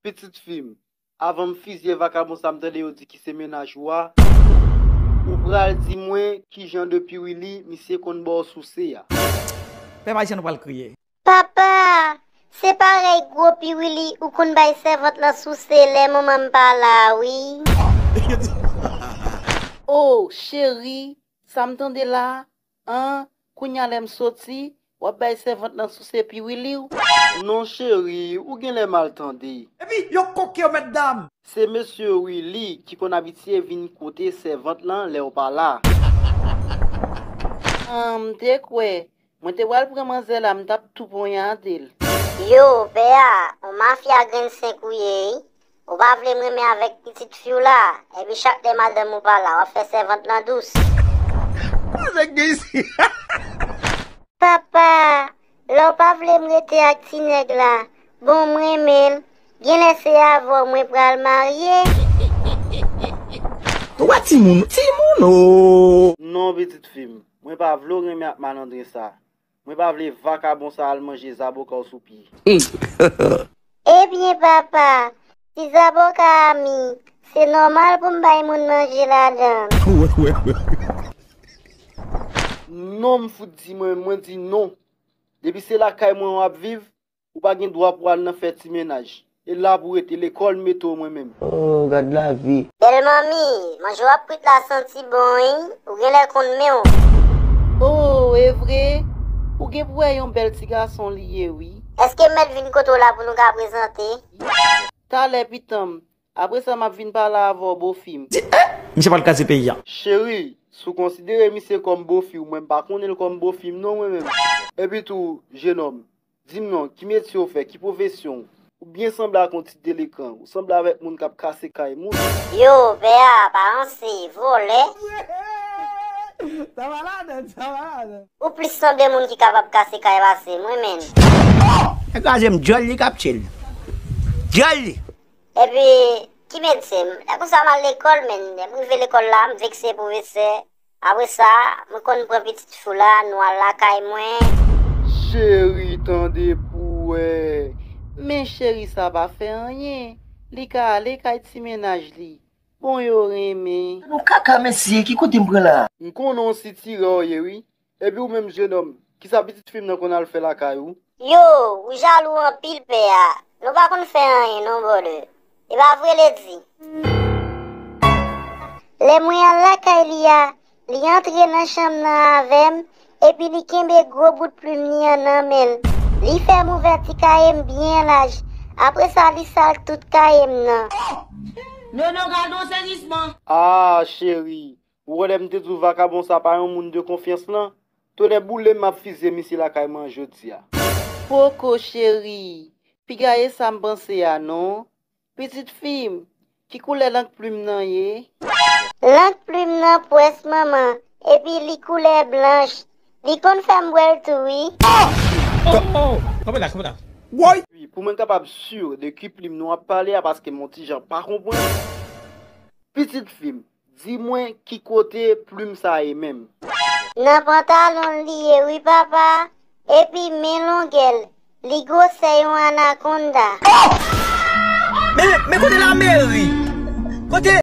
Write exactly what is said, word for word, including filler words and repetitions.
Pitit fi m, avan m fizye vakabon sa m tande yo di ki se mennaj ou a, ou pral di mwen ki jan de piwili misye konn ba w souse a. Pèp Ayisyen, nou pral kriye. Papa, se parèy gwo piwili ou konn bay sèvant lan souse lè manman m pa la, wi. Oh, cheri, sa m tande la, an, kounye a lè m soti, w ap bay sèvant lan souse piwili w? Non, cheri, ou genlè mal tande. Epi, yo koke yo, mètdam! Se mesye Willy ki konn abitye vin kote sèvant lan lè w pa la. An, m te kwè, mwen te pral pran manzè la, m t ap tou ponyade l. Yo, pè a, on mafya grenn senk ou ye, wi. Ou pa vle m renmen avèk pitit fi w la, epi chak lè madanm ou pa la, w ap fè sèvant lan dous. Nèg gen isi. Papa, lè w pa vle m rete ak ti nèg la, bon, m renmen l, genlè se avè w mwen pral marye. Ou wè timoun, timoun o! Non, pitit fi m, mwen pa vle w renmen ak malandren sa. Mwen pa vle vakabon sa al manje zaboka w sou pye. Ebyen, papa, si zaboka a mi, se nòmal pou m bay moun manje ladan l. Non, m fout di mwen, mwen di non. Depi se lakay mwen w ap viv, ou pa gen dwa pou al nan fè ti mennaj. E la pou rete, lekòl m mete w mwen menm. Oh, gad lavi. Bèl manmi, manje w ap kwit la santi bon, wi. Ou genlè konn men w. Oh, e vre? Ou gen pou wè yon bèl ti gason li ye, wi. Èske m mèt vin kote w la pou nou ka prezante? Talè, pitan m. Apre sa, m ap vin pale avè w, bofi m. Di, eh! Misye pral kraze peyi a. Cheri, si w konsidere misye kòm bofi w, mwen m pa konnen l kòm bofi m non, mwen menm. Epi tou, jenòm, di m non, ki metye w fè, ki pwofesyon w? Ou byen sanble ak yon ti delekan, ou sanble avèk moun k ap kase kay moun. Yo, pè a, pa ranse, vòlè. Sa va ladan, sa va ladan. Ou plis sanble moun ki kapab kase kay pase mwen, menn. Nèg kraze m, dyòl li k ap tye l. Dyòl li. Epi, ki medsen? Lè konsa m al lekòl, menn. Lè m rive lekòl la, m vekse pwofesè. Apre sa, mwen konn pran pitit fi w la, nou al lakay mwen. Cheri, tande pou w wè. Men cheri, sa pa fè anyen. Li ka ale kay ti mennaj li. Bon, yo renmen. Nou kaka, mesye, ki kote m pran la? M konnen w sitirè w ye, wi. Epi ou menm, jenòm, kisa pitit fi m nan konn al fè lakay ou? Yo, ou jalou anpil, pè a. Nou pa konn fè anyen non, brother. E pa vre, Lady? Lè mwen al lakay li a, li antre nan chanm nan avè m, epi li kenbe gwo bout plim li an nan men l. Li fè m ouvèti kaye m byen laj. Apre sa, li sal tout kaye m nan. Nono, gade yon sezisman! Ah, cheri, ou wè lè m te di w vakabon sa pa yon moun de konfyans lan? Tonnè boule m, m ap fizye misye lakay mwen an jodi a. Poko, cheri, piga e sa m panse a non. Pitit fi m, ki koulè lank plim nan ye? Lank plim nan pwès, manman, epi li koulè blanch. Li konn fè m bwè l tou, wi. Oh! Kanpe la, kanpe la. Woy! Wi, pou mwen kapab si de ki plim nou ap pale a, paske m on ti jan pa konprann. Pitit fi m, di mwen ki kote plim sa ye menm? Nan pantalon l li ye wi, papa. Epi men longè l, li gwosè yon anakonda. Men, men kote lameri? Kote?